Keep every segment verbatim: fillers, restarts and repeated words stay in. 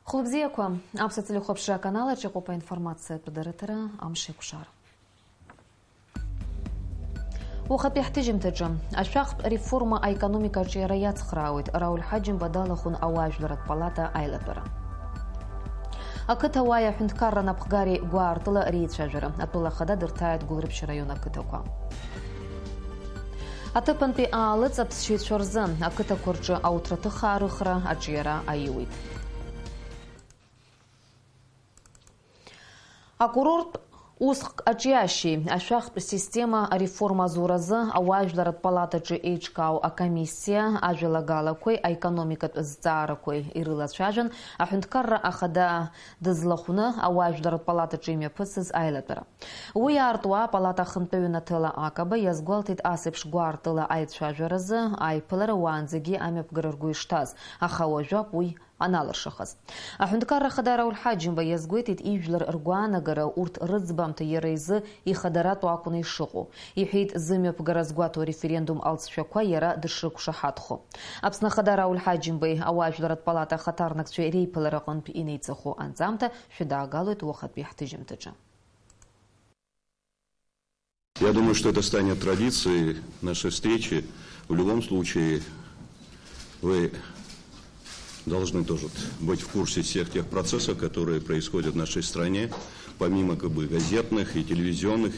Хәылбзиақәа, Аԥсуа телехәаԥшра аканал аҿы иҟоуп аинформациатә дырраҭара Амш еиқәшара. Уахатәи ҳҭыжьымҭаҿы, ашәахтә реформа аекономика аҿиара иацхраауеит, Рауль Ҳаџьымба далахәын ауаажәларратә палата аилатәара. Ақыҭауааи аҳәынҭқарра напхгареи гәаартыла реицәажәара, атәыла ахада дырҭааит Гәылрыԥшь араион ақыҭақәа. Аҭыԥантәи аалыҵ аԥсшьаҩцәа рзы ақыҭақәа рҿы ауҭраҭых аарыхра аҿиара аиуит. Акурорттә усҟк аҿиашьеи ашәахтә система ареформа азуразы ауаажәларратә палатаҿы еиҿкаау акомиссиа ажәалагалақәеи аекономикатә зҵаарақәеи ирылацәажәан, аҳәынҭқарра ахада дызлахәны ауаажәларратә палатаҿы имҩаԥысыз аилатәара. Уи аартуа апалата ахантәаҩы Наҭела Акаба иазгәалҭеит, ас еиԥш гәаартыла аицәажәаразы аиԥылара уаанӡагьы амҩаԥгара ргәы ишҭаз, аха уажәоуп уи аналыршахаз. Аҳәынҭқарра Ахада Рауль Ҳаџьымба иазгәеиҭеит, ижәлар ргәаанагара урҭ рыӡбамҭа иара изы ихадаратәу акәны ишыҟоу. Иҳәеит, зымҩаԥгара згәаҭоу ареферендум алҵшәақәа иара дышрықәшаҳаҭхо. Аԥсны Ахада Рауль Ҳаџьымбеи ауаажәларратә палата ахаҭарнакцәеи реиԥылара аҟынтә инеиҵыху анҵамҭа шәыдаагалоит уахатәи ҳҭыжьымҭаҿы. Я думаю, что это станет традицией нашей встречи. В любом случае, вы должны тоже быть в курсе всех тех процессов, которые происходят в нашей стране. Помимо как бы газетных и телевизионных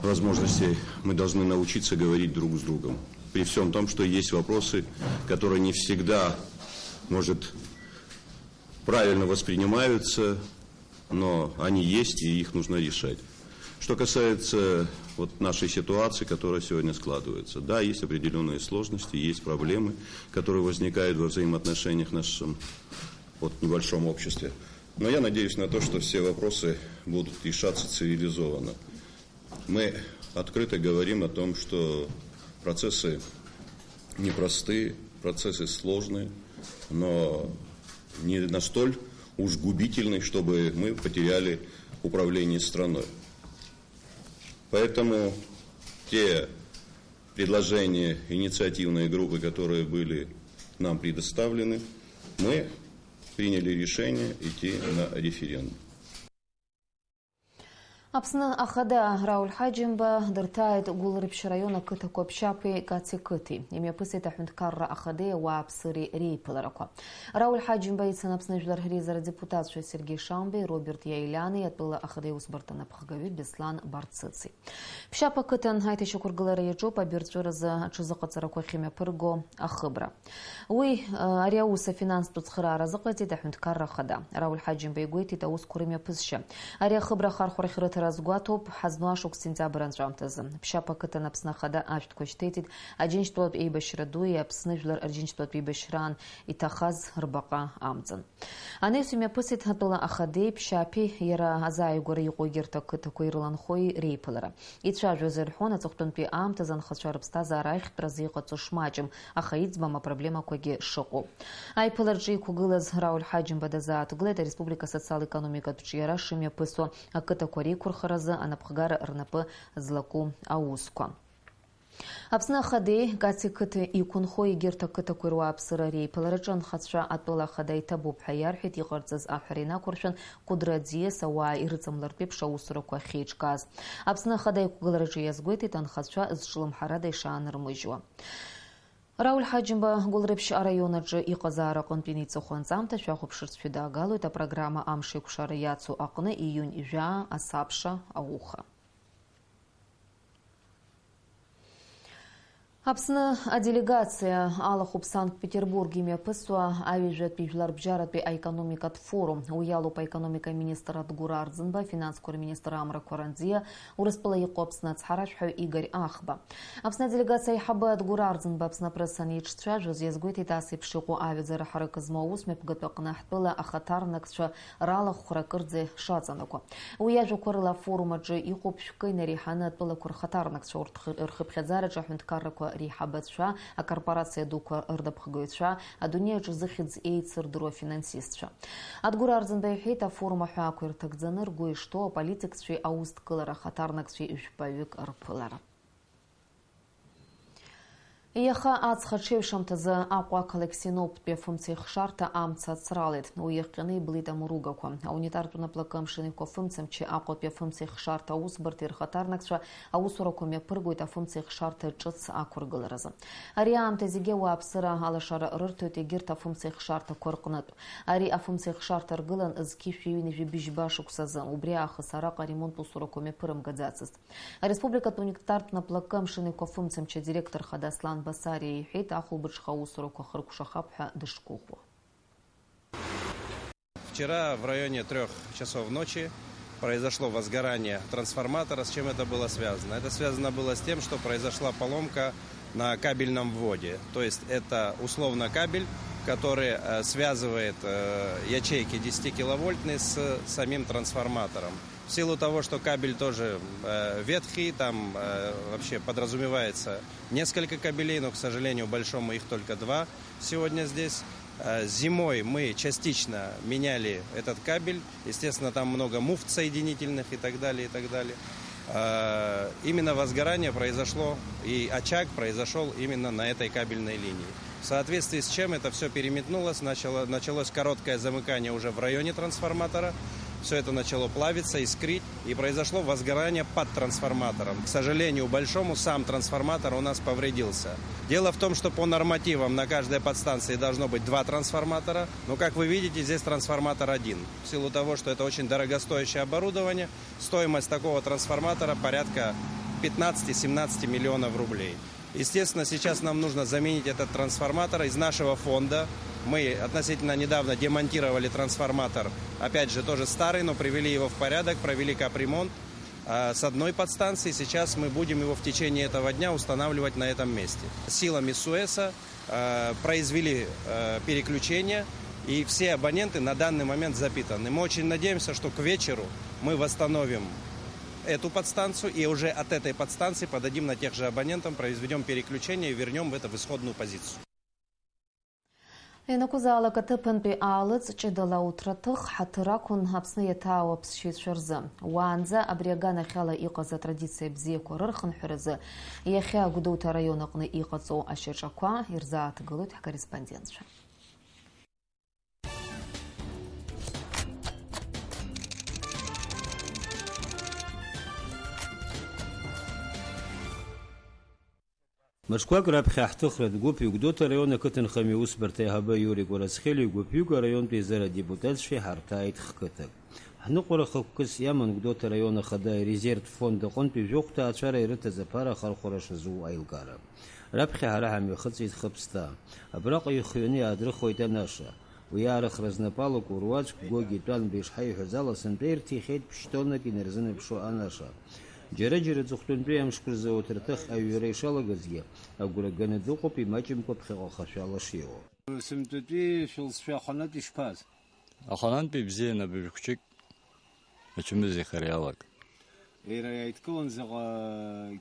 возможностей, мы должны научиться говорить друг с другом. При всем том, что есть вопросы, которые не всегда, может, правильно воспринимаются, но они есть, и их нужно решать. Что касается вот нашей ситуации, которая сегодня складывается, да, есть определённые сложности, есть проблемы, которые возникают во взаимоотношениях нашем, вот, небольшом обществе. Но я надеюсь на то, что все вопросы будут решаться цивилизованно. Мы открыто говорим о том, что процессы непростые, процессы сложные, но не настоль уж губительные, чтобы мы потеряли управление страной. Поэтому те предложения инициативной группы, которые были нам предоставлены, мы приняли решение идти на референдум. Аԥсны Ахада Рауль Ҳаџьымба дырҭааит Гәылрыԥшь раион ақыҭақәа Ԥшьаԥеи Каци қыҭи. Имҩаԥысит аҳәынҭқарра ахадеи ауааԥсыреи реиԥыларақәа. Рауль Ҳаџьымба ицын Аԥсны Жәлар реизара адепутатцәа Сергеи Шамбеи, Роберт Иаилиани, атәыла ахада иусбарҭа анапхгаҩы Беслан Барцыци. Ԥшьаԥ ақыҭан аиҭашьақәыргылара иаҿуп абирҵәыразы аҽазыҟаҵарақәа ахьымҩаԥырго ахыбра. Уи, ари аус афинанстә цхыраара азыҟаиҵеит аҳәынҭқарра ахада. Рауль Ҳаџьымба игәеиҭеит аусқәа рымҩаԥысшьа. Ари ахыбра ахархәарахь рыҭара азгәаҭоуп ҳазну ашықәс сентиабр анҵәамҭазы. Ԥшьаԥ ақыҭан Аԥсны Ахада ашәҭқәа шьҭеиҵеит Аџьынџьтәылатә еибашьра дуи Аԥсны жәлар Рџьынџьтәылатә еибашьраан иҭахаз рбаҟа амҵан. Анаҩс имҩаԥысит атәыла ахадеи Ԥшьаԥи, иара азааигәара иҟоу егьырҭ ақыҭақәа ирыланхои реиԥылара. Ицәажәоз ирҳәон аҵыхәтәантәи аамҭазы анхацәа рыԥсҭазаара ахьтәразы иҟаҵо шмаҷым, аха иӡбам апроблемақәагьы шыҟоу. Аиԥылараҿы иқәгылаз Рауль Ҳаџьымба дазааҭгылеит ареспублика асоциал-економикатә ҿиара шымҩаԥысуа, ақыҭақәа реиқәырхаразы анапхгара рнапы злаку аусқәа. Аԥсны Ахадеи Каци қыҭа иқәынхо егьырҭ ақыҭақәеи руааԥсыра реиԥылараҿы анхацәа атәыла ахада иҭабуп ҳәа иарҳәеит иҟарҵаз аҳәара инақәыршәан, Кәыдры аӡиас ауаа ирыҵамлартә еиԥш аусурақәа ахьеиҿкааз. Аԥсны Ахада иқәгылараҿы иазгәеиҭеит анхацәа зҿлымҳарада ишаанырмыжьуа. Рауль Ҳаџьымба Гәылрыԥшь араион аҿы иҟазаара аҟынтә инеиҵыху анҵамҭа шәахәаԥшырц шәыдаагалоит апрограмма Амш еиқәшара иацу аҟны июнь жәаа асабша ауха. Аԥсны аделегациа алахәуп Санкт-Петербург имҩаԥысуа аҩажәатәи жәларбжьаратәи аекономикатә форум. Уи иалоуп аекономика аминистр Адгәыр Арӡынба, афинансқәа рминистр Амра Қәаранӡиа, Урыстәыла иҟоу Аԥсны ацҳаражәҳәаҩ Игорь Ахба. Аԥсны аделегациа аиҳабы Адгәыр Арӡынба Аԥсны апресса аниҿцәажәоз иазгәеиҭеит ас еиԥш иҟоу аҩаӡара ҳаракы змоу аус мҩаԥгатәы аҟны ҳтәыла ахаҭарнакцәа ралахәхра акырӡа шаҵанакуа. Уи иажәақәа рыла, афорум аҿы иҟоуп шәкы инареиҳаны атәылақәа рхаҭарнакцәа, урҭ рхы-, рхыԥхьаӡараҿы аҳәынҭқаррақәа реиҳабацәа, акорпорациа дуқәа рнапхгаҩцәа, адунеи аҿы зыхьӡ еицырдыруа афинансистцәа. Адгәыр Арӡынба иҳәеит, афорум аҳәаақәа ирҭагӡаны ргәы ишҭоу аполитикцәеи аусҭкылара ахаҭарнакцәеи жәпаҩык рԥылара. Иаха аҵх аҽеиҩшамҭазы Аҟәа ақалақь Синоптәи афымцеихшарҭа амца ацралеит. Уи иахҟьаны иблит амуругақәа. Аунитартә наплакы амшын еиқәа афымцамчи Аҟәатәи афымцеихшарҭа аусбарҭеи рхаҭарнакцәа аусурақәа мҩаԥыргоит афымцеихшарҭа ҿыц ақәыргыларазы. Ари аамҭа зегьы ауааԥсыра алашара рырҭоит егьырҭ афымцеихшарҭақәа рҟнытә. Ари афымцеихшарҭа ргылан зқьи шәи ҩынҩажәи быжьба шықәсазы. Убри аахыс араҟа аремонт усурақәа мҩаԥырымгаӡацызт. Ареспубликатә унитартә наплакы амшын еиқәа афымцамч адиректор хада Аслан Басариа иҳәеит, ахәылбыҽха аусурақәа хыркәшахап ҳәа дышгәыӷуа. Вчера в районе трёх часов ночи произошло возгорание трансформатора. С чем это было связано? Это связано было с тем, что произошла поломка на кабельном вводе. То есть это условно кабель, который э, связывает э, ячейки десятикиловольтные с самим трансформатором. В силу того, что кабель тоже э, ветхий, там э, вообще подразумевается несколько кабелей, но, к сожалению большому, их только два сегодня здесь. Э, зимой мы частично меняли этот кабель. Естественно, там много муфт соединительных и так далее, и так далее. Э, именно возгорание произошло, и очаг произошел именно на этой кабельной линии. В соответствии с чем это всё переметнулось, начало, началось короткое замыкание уже в районе трансформатора. Всё это начало плавиться, искрить, и произошло возгорание под трансформатором. К сожалению большому, сам трансформатор у нас повредился. Дело в том, что по нормативам на каждой подстанции должно быть два трансформатора, но, как вы видите, здесь трансформатор один. В силу того, что это очень дорогостоящее оборудование, стоимость такого трансформатора порядка пятнадцати-семнадцати миллионов рублей. Естественно, сейчас нам нужно заменить этот трансформатор из нашего фонда. Мы относительно недавно демонтировали трансформатор, опять же, тоже старый, но привели его в порядок, провели капремонт, а, с одной подстанции. Сейчас мы будем его в течение этого дня устанавливать на этом месте. Силами СУЭСа э, произвели э, переключение, и все абоненты на данный момент запитаны. Мы очень надеемся, что к вечеру мы восстановим эту подстанцию, и уже от этой подстанции подадим на тех же абонентам, произведём переключение и вернём это в исходную позицию. Ианакәызаалак аҭыԥантәи аалыҵ ҷыдала ауҭраҭых ҳаҭыр ақәын Аԥсны иаҭаау аԥсшьаҩцәа рзы. Уаанӡа абри аганахьала иҟаз атрадициа бзиақәа рырхынҳәразы иахьа Гәдоуҭа араион аҟны иҟаҵоу ашьаҿақәа ирзааҭгылоит ҳкорреспондентцәа. Мышқәак раԥхьа ҳҭыхратә гәыԥ Гәдоуҭа араион ақыҭанхамҩа аусбарҭа аиҳабы Иури Кәарацхелиа гәыԥҩык араионтәи еизара адепутатцәа иҳарҭааит хқыҭак. Ҳныҟәара хықәкыс иаман Гәдоуҭа араион ахада ирезервтә фонд аҟынтәи жәохә ҭаацәара ирыҭаз аԥара ахархәара шазу аилкаара. Раԥхьа ҳара ҳамҩахыҵит хыԥсҭа. Абраҟа ихҩаны иаадрыхуеит анаша. Уи аарыхра знапы алаку руаӡәк Гоги Тәанба ишҳаиҳәаз ала, сынтәа ирҭихьеит ԥшь-тоннак инарзынаԥшуа анаша. Џьара-џьара аҵыхәтәантәи амшқәа рзы ауҭраҭых аҩра ишалагазгьы, агәра ганы дыҟоуп имаҷымкәа ԥхьаҟа ахашәала шиуа. Сынтәатәи шәылҵшәа аханатә ишԥаз? Аханантә ибзиан, абыржә хәҷык ачымазаҩхара иалак. Иара иааидкылан заҟа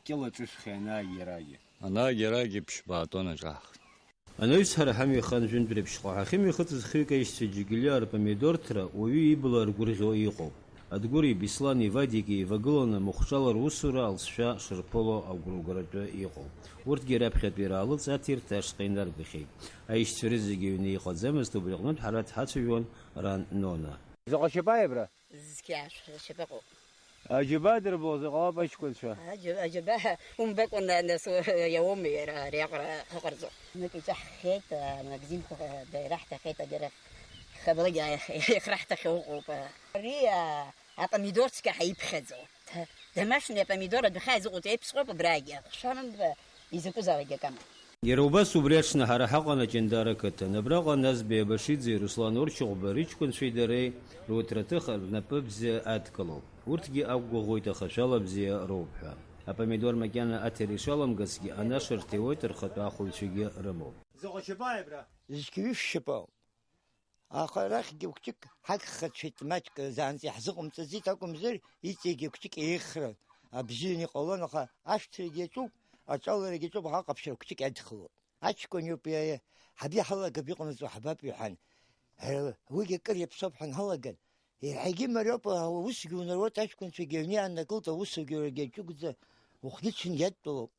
кьыла ҿышәхеи анаагьарагьы? Анаагьарагьы ԥшьба атонна ҿаҳхит. Анаҩс ҳара ҳамҩа хан жәынтә реиԥшьҟа ҳахьымҩахыҵыз хҩык аишьцәа Џьигелиа рпомидорҭра уаҩы ибла аргәырӷьо иҟоуп. Адгәыри Беслани Вадики еивагыланы амахәҿала русура алҵшәа шырԥыло агәра-угаратәы иҟоуп. Урҭгьы раԥхьатәи раалыҵ аҭирҭа ашҟа инаргахьеит. Аишьцәа рызегьы аҩны иҟаӡамызт, убри аҟнытә ҳара дҳацәажәон ран Нона. Заҟа шьапы ааибра? Зқьи ашә шьапы ыҟоуп. Аџьабаа дырбо заҟа ыҟоуп аҷкәынцәа? Аџьа-, аџьабаа умбакәан, нас, иауам иара ари аҟара ҳаҟарҵо. Знык иҿаҳхьеит, амагазинқәа даираҳҭахьеит, егьырахь хабалагьы ихраҳҭахьоу ыҟоуп. Ари, а, апомидор цқьа ҳаиԥхьаӡо. Ҭа-, домашний апомидор адәахьы изыҟоуҵо еиԥшҵәҟьоуп абрагьы. Хшәаран изакәызаалакгьы акама. Иара убас убри аҽны ҳара ҳаҟан Аҷандара ақыҭан. Абраҟа Назбеи Абашиӡеи Руслан Орчыхәба рыҷкәынцәеи дареи руҭраҭых рнапы бзиа адкылоуп. Урҭгьы ақәгәыӷуеит ахашәала бзиа роуп ҳәа. Апомидор макьана аҭира ишаламгацгьы, анаша рҭиуеит рхатәы ахәаҩцәагьы рымоуп. Заҟа шьапы ааибра? Зқьи ҩышә шьапы ауп. Аха арахьгьы кәҷык ҳагхацәеит, маҷк заанӡа иаҳзыҟамҵаӡеит акәымзар, иҵегьы кәҷык еихран, абзианы иҟалон, аха ашәҭрагьы иаҿуп, аҿаларагьы иаҿуп, аха аҟаԥшьра кәҷык иадхалон. Аҷкәын иоуп, иа-, иа-, ҳаб иҳалагап, иҟанаҵо ҳабап, иҳәан. Э, уигьы акыр иаԥсоуп ҳәа ҳалаган. Еиҳагьы имариоуп, аусгьы унаруеит, аҷкәынцәагьы аҩны иааннакылт, аусугьы иаҿыгәӡа ухгьы-ҽынгьы адтәалоуп.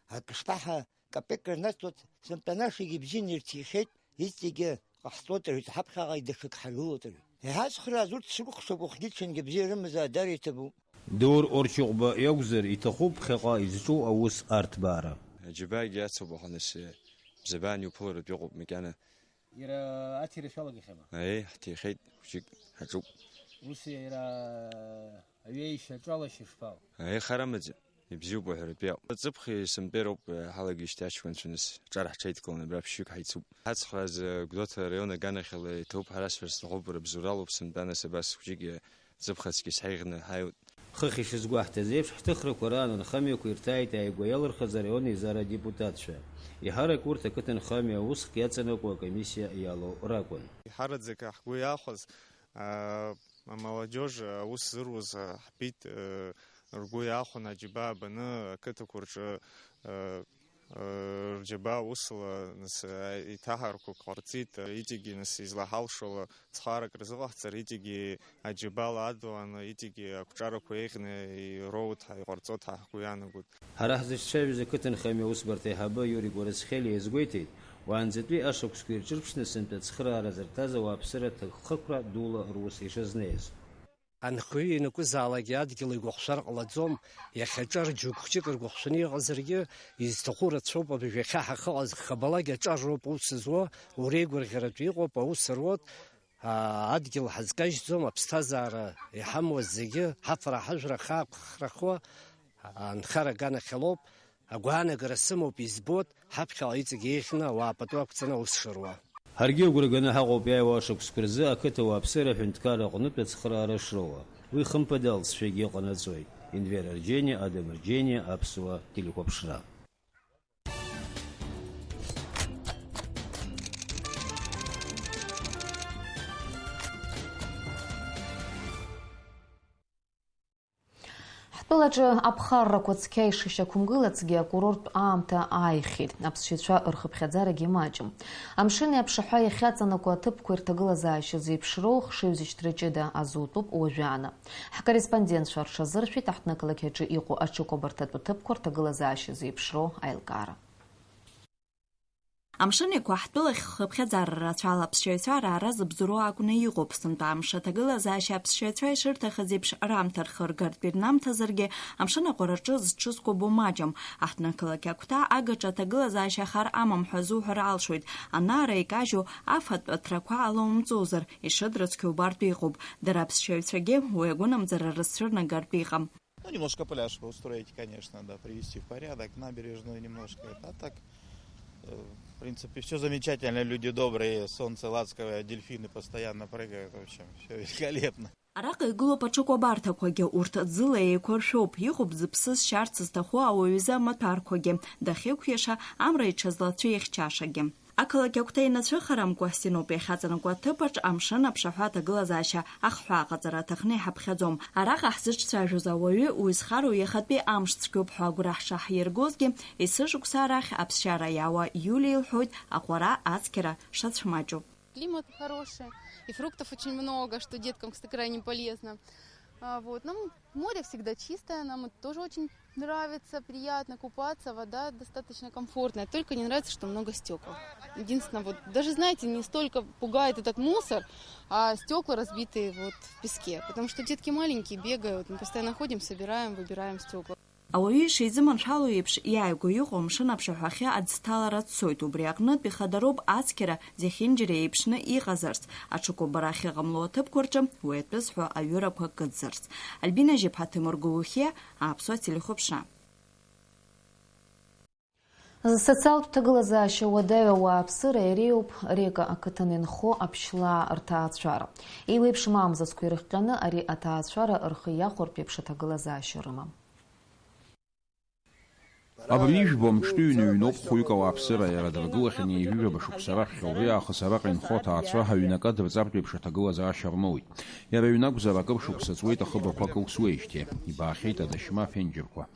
Акы шԥаҳа, Капек рнасҭоит, сынтәа нашагьы ибзианы ирҭихьеит, иҵегьы ҟаҳҵоит рҳәеит, ҳаԥхьаҟа даҽак ҳаргылоит рҳәеит. Еиҳа ацхырааӡа урҭ срыкәхшоуп, уахгьы-ҽынгьы абзиарымазаара дара иҭабуп. Даур Орчыҟәба иакәзар, иҭахуп ԥхьаҟа изҿу аус арҭбаара. Аџьабаагьы ацуп, аха нас, бзабаан иуԥыларатә иҟоуп макьана. Иара аҭира шәалагахьама? Аиеи, ҳҭихьеит, хәыҷык ҳаҿуп. Ус иара аҩеишьа аҿалашьа шԥаау? Аиеи, хар амаӡам, ибзиоуп уҳәаратәы иаауп. Ҵыԥх есымтәи роуп, ҳалагеижьҭеи аҷкәынцәа нас ҿар ҳҽеидкыланы абра ԥшьҩык ҳаицуп. Ҳацхрааз Гәдоуҭа араион аганахьала иҭоуп ҳәа расҳәар сҭахуп, рыбзоуралоуп сынтәа, нас абас хәыҷык ҵыԥхацгьы сҳаиӷьны ҳаиуеит. Хыхь ишазгәаҳҭаз еиԥш, ҳҭыхрақәа раан анхамҩақәа ирҭааит ааигәа иалырхыз араион еизара адепутатцәа. Еиҳарак урҭ ақыҭанхамҩа аусхк иаҵанакуа акомиссиа иалоу ракәын. Еиҳараӡак ҳгәы иахәаз, аа, амолодежь аус зыруаз, аа, ҳбеит, аа, ргәы иахәон аџьабаа баны ақыҭақәа рҿы, аа, рџьабаа усла, нас, еиҭаҳарақәак ҟарҵеит, иҵегьы, нас, излаҳалшола цхаарак рзыҟаҳҵар, иҵегьы аџьабаала адуан, иҵегьы ақәҿарақәа еиӷьны ироут ҳәа, иҟарҵоит ҳәа ҳгәы иаанагоит. Ҳара ҳзыҿцәажәоз ақыҭанхамҩа аусбарҭа аиҳабы Иури Гәарасхелиа иазгәеиҭеит, уаанӡатәи ашықәсқәа ирҿырԥшны сынтәа ацхыраара зырҭаз ауааԥсыра аҭакхықәра дула рус ишазнеиз. Анхаҩы ианакәызаалакгьы адгьыл игәахәшәар ҟалаӡом, иахьа аҿар џьоук хәҷык ргәахәшәаны иҟазаргьы, изҭаху рацәоуп, абыржә иахьа ҳахьыҟаз хабалагьы аҿар роуп аус зуа, уреигәырӷьаратәы иҟоуп, аус руот, аа, адгьыл ҳазкажьӡом, аԥсҭазаара иҳамуаз зегьы, ҳафара-ҳажәра ахьаақәхрахуа, анхара аганахьалоуп. Агәаанагара сымоуп, избоит, ҳаԥхьаҟа иҵегь еиӷьны ауаа пату ақәҵаны аус шыруа. Ҳаргьы агәра ганы ҳаҟоуп иааиуа ашықәсқәа рзы ақыҭа ауааԥсыра аҳәынҭқарра аҟнытә ацхыраара шроуа. Уи хымԥада алҵшәагьы ҟанаҵоит. Енвер Арџьениа, Адам Арџьениа, Аԥсуа телехәаԥшра. Ҳтәылаҿы аԥхаррақәа цқьа ишышьақәымгылацгьы, акурорттә аамҭа ааихьеит, аԥсшьацәа рхыԥхьаӡарагьы маҷым. Амшыни аԥшаҳәа иахьаҵанакуа аҭыԥқәеи рҭагылазаашьа зеиԥшроу хшыҩзышьҭра ҷыда азутәуп уажәааны. Ҳкорреспондентцәа рҽазыршәеит аҳҭнықалақь аҿы иҟоу аҽыкәабарҭатә ҭыԥқәа рҭагылазаашьа зеиԥшроу аилкаара. Амшын Еиқәа ҳтәылахь хыԥхьаӡара рацәала аԥсшьаҩцәа раара зыбзоуроу акәны иҟоуп. Сынтәа амш аҭагылазаашьа аԥсшьаҩцәа ишырҭахыз еиԥш раамҭа рхыргартә ирнамҭазаргьы, амшын аҟәараҿы зҽызкәабо маҷым. Аҳҭнықалақь агәҭа агаҿа аҭагылазаашьа хар амам ҳәа зуҳәар алшоит, анаара икажьу афатә аҭрақәа ала умҵозар, ишыдрыцқьоу убартә иҟоуп. Дара аԥсшьаҩцәагьы уи агәынамӡара рызцәырнагартә иҟам. Ну, немножко пляж бы устроить, конечно, да, привести в порядок, набережную немножко это. А так, э, в принципе, всё замечательно, люди добрые, солнце ласковое, дельфины постоянно прыгают, в общем, всё великолепно. Араҟа игылоуп аҽыкәабарҭақәагьы, урҭ ӡыла еиқәыршәоуп, иҟоуп зыԥсы зшьарц зҭаху ауаҩ изы амаҭәарқәагьы, дахьықәиаша, амра иҽазлацәихьчашагьы. Ақалақь агәҭа инацәыхарамкәа, Синоп иахьаҵанакуа аҭыԥаҿ амшын аԥшаҳәа аҭагылазаашьа ахҳәаа ҟаҵара аҭахны иҳаԥхьаӡом. Араҟа ҳзыҿцәажәоз ауаҩы уи зхароу иахатәи амш цәгьоуп ҳәа агәра ҳшаҳиргозгьы, есышықәса арахь аԥсшьара иаауа Иулиа илҳәоит аҟәара ацқьара шацәмаҷу. Климат хороший, и фруктов очень много, что деткам, кстати, крайне полезно. А, вот. Нам море всегда чистое, нам это тоже очень нравится, приятно купаться, вода достаточно комфортная. Только не нравится, что много стекол. Единственное, вот даже, знаете, не столько пугает этот мусор, а стекла разбитые вот в песке. Потому что детки маленькие, бегают, мы постоянно ходим, собираем, выбираем стекла. Ауаҩы ишизыманшәало еиԥш, иааигәа иҟоу амшын аԥшаҳәахьы аӡҭалара дцоит, убри аҟнытә ихадароуп ацқьара зехьынџьара еиԥшны иҟазарц, аҽыкәабара ахьыҟамло аҭыԥқәа рҿы уи атәы зҳәо аҩырақәа кыдзарц. Альбина Жьыԥҳа, Ҭемыр Гәыухиа, Аԥсуа телехәаԥшра. Социалтә ҭагылазаашьа уадаҩу ауааԥсыра иреиуоуп Река ақыҭан инхо аԥшьлаа рҭаацәара. Еиуеиԥшым амзызқәа ирыхҟьаны ари аҭаацәара рхы иахәартә еиԥш аҭагылазаашьа рымам. Абри ижәбо амҿтәы ҩны ҩноуп хәҩык ауааԥсыра, иара дыргылахьан ҩажәижәаба шықәса раԥхьа, убри аахыс араҟа инхо аҭаацәа аҩнака дырҵартә еиԥш аҭагылазаашьа рмоуит. Иара ҩнакәзар акыр шықәса ҵуеит ахыбрақәа кылсуеижьҭеи, ибаахьеит адашьма афенџьырқәа.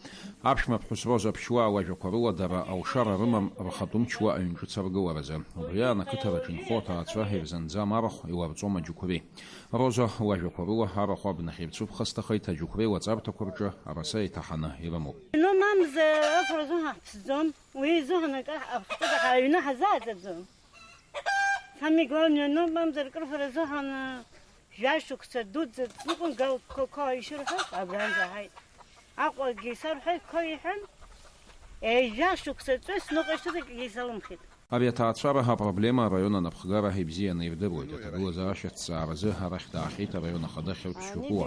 Аԥшәмаԥҳәыс Роза Ԥшьуаа уажәақәа рыла дара алшара рымам рхатәы мчуа аҩн ҿыц аргыларазы. Убри аан ақыҭараҿ инхо аҭаацәа ирзанӡам арахә, иларҵом аџьықәреи. Роза уажәақәа рыла арахә абнахь ирцәыԥхасҭахеит, аџьықәреи лаҵарҭақәа рҿы араса иҭаҳаны ирымоуп. Ну, мамза Азыҳәан ҳԥсӡом, уи изыҳәан акы ҳаԥхьаӡа ҳара аҩны ҳазааӡаӡом. Самое главное, ну, мамзар, кыр ҳәа азыҳәан, жәа шықәса дуӡӡа ныҟәын, гал қо-, қо ишырҳәо, абранӡа ҳаит. Аҟәагьы исарҳәеит, қо иҳәан, ежәа шықәса ҵуеит, сныҟәеишьҭызгьы исалымхит. Ари аҭаацәара апроблема араион анапхгара ибзианы ирдыруеит. Аҭагылазаашьа аҭҵааразы арахь даахьеит араион ахада Хьырԥшь Ӷәыа.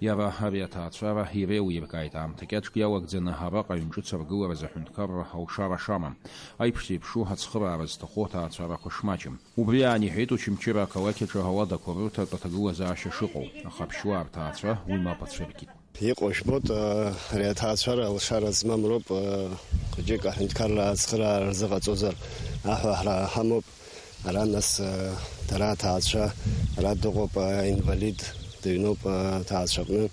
Иара ари аҭаацәара иреилиркааит, аамҭа кьаҿк иалагӡаны араҟа ҩнҿыц аргыларазы аҳәынҭқарра алшара шамам, аиԥш зеиԥшу ацхыраара зҭаху аҭаацәарақәа шмаҷым. Убри аан иҳәеит Очамчыра ақалақь аҿы ауадақәа рырҭартә аҭагылазаашьа шыҟоу, аха аԥшьуаа рҭаацәа уи мап ацәыркит. Иҟоу жәбоит, ари аҭаацәара алшара змам роуп, хәыҷык аҳәынҭқарра ацхыраара рзыҟаҵозар аҳәа ҳара ҳамоуп. Ара нас, дара аҭаацәа, ара дыҟоуп аинвалид, дыҩноуп аҭаацәаҟны.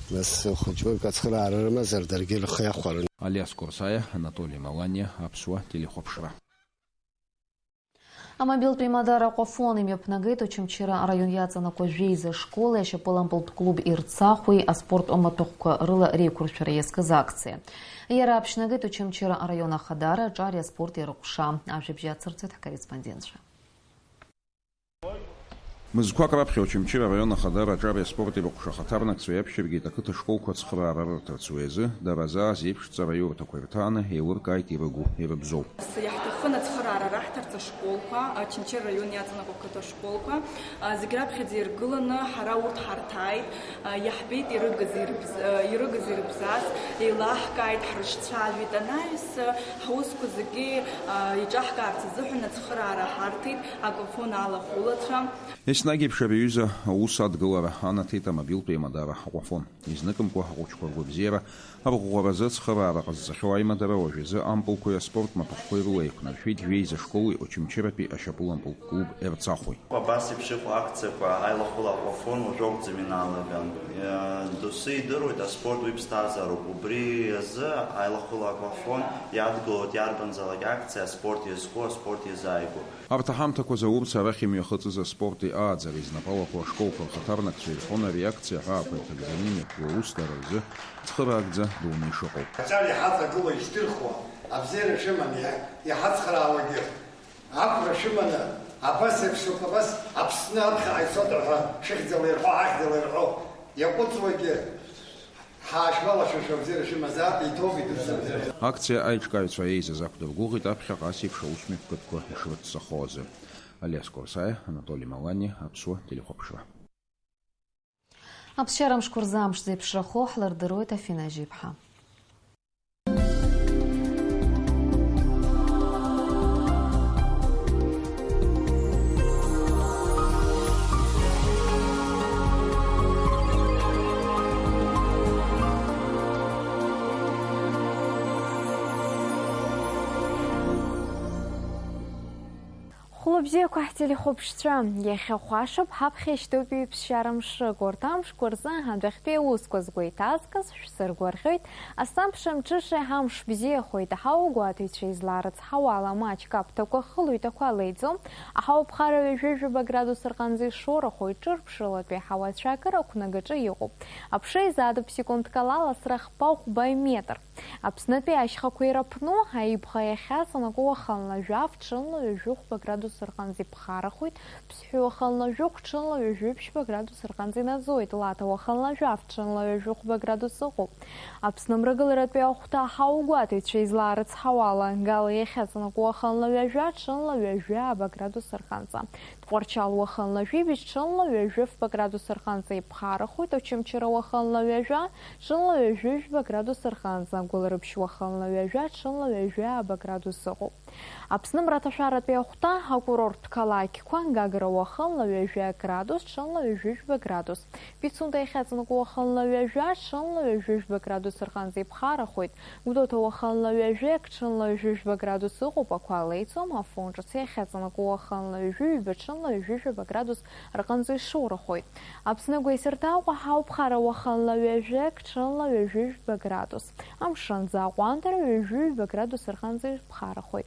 Нас хәыҷык ацхыраара рымазар даргьы рхы иахәарын. Алиас Курсаиа, Анатоли Маланиа, Аԥсуа телехәаԥшра. Амобилтә еимадара Аҟәафон имҩаԥнагеит Очамчыра араион иаҵанакуа Жәеиза школи ашьапылампылтә клуб Ерцахәи аспорт маҭәахәқәа рыла реиқәыршәара иазкыз акциа. Иара аԥшьнагеит Очамчыра араион Ахадара аҿари аспорти рыҟәша. Ажәабжь ацырҵоит ҳкорреспондентцәа. Мызқәак раԥхьа Очамчыра араион Ахадара аҿари аспорти рыҟәша ахаҭарнакцәа иаԥшьыргеит ақыҭа школқәа ацхыраара рырҭарц, уи азы дара заа зеиԥш ҵараиурҭақәа ирҭааны еилыркааит ирыгу, ирыбзоу. Иаҳҭахын ацхыраара раҳҭарц ашколқәа, Очамчыра араион иаҵанакуа ақыҭа школқәа, а, зегь раԥхьаӡа иргыланы ҳара урҭ ҳарҭааит, а, иаҳбеит ирыгыз, ирыбз-, а, ирыгыз, ирыбзаз, еилаҳкааит, ҳрыҿцәажәеит, анаҩс, а, ҳусқәа зегьы, а, еиҿаҳкаарц азыҳәан ацхыраара ҳарҭеит Аҟәафон алахәылацәа. Еснагь еиԥш ари аҩыза аус адгылара анаҭеит амобилтә еимадара Аҟәафон. Изныкымкәа ахәыҷқәа ргәабзиара арӷәӷәаразы ацхыраара ҟазҵахьоу аимадара уажәазы ампылқәеи аспорт маҭәахәқәеи рыла еиқәнаршәеит Жәеиза школи Очамчыратәи ашьапылампылтә клуб Ерцахәи. Абас еиԥш иҟоу акциақәа аилахәыла Аҟәафон уажәоуп ианалаган. Доусы идыруеит, аспорт уи ԥсҭазаароуп. Убри азы аилахәыла Аҟәафон иадгылоит иарбанзаалак акциа аспорт иазку, аспорт иазааигәоу. Арҭ аҳамҭақәа азы аурыс арахь имҩахыҵыз аспорти ааӡареи знапы алаку ашколқәа рхаҭарнакцәа ирҳәон ари акциа аҳәаақәа иҭагӡаны имҩаԥгоу аус дара рзы цхыраагӡа дуны ишыҟоу. Аҵар иҳаҵагылоу ишдырхуа, абзиара шәыманы иҳа-, иҳацхраауагьы, ақәра шәыманы, абас еиԥш ауп, абас Аԥсны аԥхьаҟа ицоит ҳәа шәыхьӡала ирҳәо, ҳахьӡала ирҳәо иаҟәыҵуагьы, ҳаашәгәалашәашәа абзиара шәымазаап, иҭоуп, идырҵап. Акциа аиҿкааҩцәа еизаз ақәдыргәыӷит аԥхьаҟа ас еиԥш аусмҩаԥгатәқәа ишрыццахо азы. Алиас Курсаиа, Анатоли Малани, Аԥсуа телехәаԥшра. Аԥсшьара мшқәа рзы амш зеиԥшрахо ҳлырдыруеит Афина Ажьиԥҳа. Хәлыбзиақәа ҳтелехәаԥшцәа, иахьа хәашоуп, ҳаԥхьа ишьҭоуп ҩаԥсшьара мшык. Урҭ амшқәа рзы адәахьтәи аусқәа згәы иҭазкыз шәсыргәаӷьуеит. Асҭамԥши амҽышеи амш бзиахоит, аҳауагәаҭаҩцәа излаарыцҳауала, маҷк аԥҭақәа хылоит, ақәа леиӡом. Аҳауа ԥхара ҩажәи жәаба градус рҟынӡа ишоурахоит, ҿырԥшылатәи ҳауацәа акыр ақәнагаҿы иҟоуп. Аԥша изаатуп секундк ала ласра хԥа-хәба метр. Аԥснытәи ашьхақәа ираԥну, аибӷа иахьаҵанакуа уахынла жәаф, ҽынла ҩажәи хәба градус рҟынӡа иԥхарахоит, Ԥсҳәы уахынла жәохә, ҽынла ҩажәи ԥшьба градус рҟынӡа инаӡоит, Лаҭа уахынла жәаф, ҽынла ҩажәи хәба градус ыҟоуп. Аԥсны амрагыларатәи ахәҭа аҳауагәаҭаҩцәа излаарыцҳауала, Гала иахьаҵанакуа уахынла ҩажәа, ҽынла ҩажәи ааба градус рҟынӡа. Тҟәарчал уахынла жәибжь, ҽынла ҩажәи фба градус рҟынӡа иԥхарахоит, Очамчыра уахынла ҩажәа, ҽынла ҩажәи жәба градус рҟынӡа, Гәылрыԥшь уахынла ҩажәа, ҽынла ҩажәи ааба градус ыҟоуп. Аԥсны мраҭашәаратәи ахәҭа акурорттә қалақьқәа, Гагра уахынла ҩажәа градус, ҽынла ҩажәи жәба градус, Пицунда иахьаҵанакуа уахынла ҩажәа, ҽынла ҩажәи жәба градус рҟынӡа иԥхарахоит. Гәдоуҭа уахынла ҩажәеи ҽынла ҩажәи жәба градус ыҟоуп, ақәа леиӡом, Афон ҿыц иахьаҵанакуа уахынла ҩажәи ҩба, ҽынла ҩажәи жәаба градус рҟынӡа ишоурахоит. Аԥсны агәеисырҭаҟәа ҳауԥхара уахынла ҩажәеи ҽынла ҩажәи жәба градус. Амшынӡы аҟәандара ҩажәи ҩба градус рҟынӡа иԥхарахоит.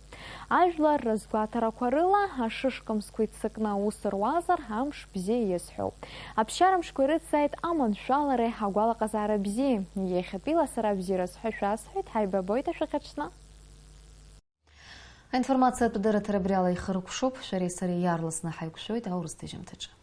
Ажәлар рызгәаҭарақәа рыла, Ашышкамсқәа иццакны аус руазар, амш бзиа иазҳәоуп. Аԥсшьара мшқәа ирыцзааит аманшәалареи агәалаҟазаара бзиеи. Иахьатәила сара бзиараз ҳәа шәасҳәеит, ҳаибабоит ашәахьаҽны. Аинформациатә дырраҭара абри ала ихыркәшоуп, шәареи сареи иаарласны ҳаиқәшәоит аурыс ҭыжьымҭаҿы.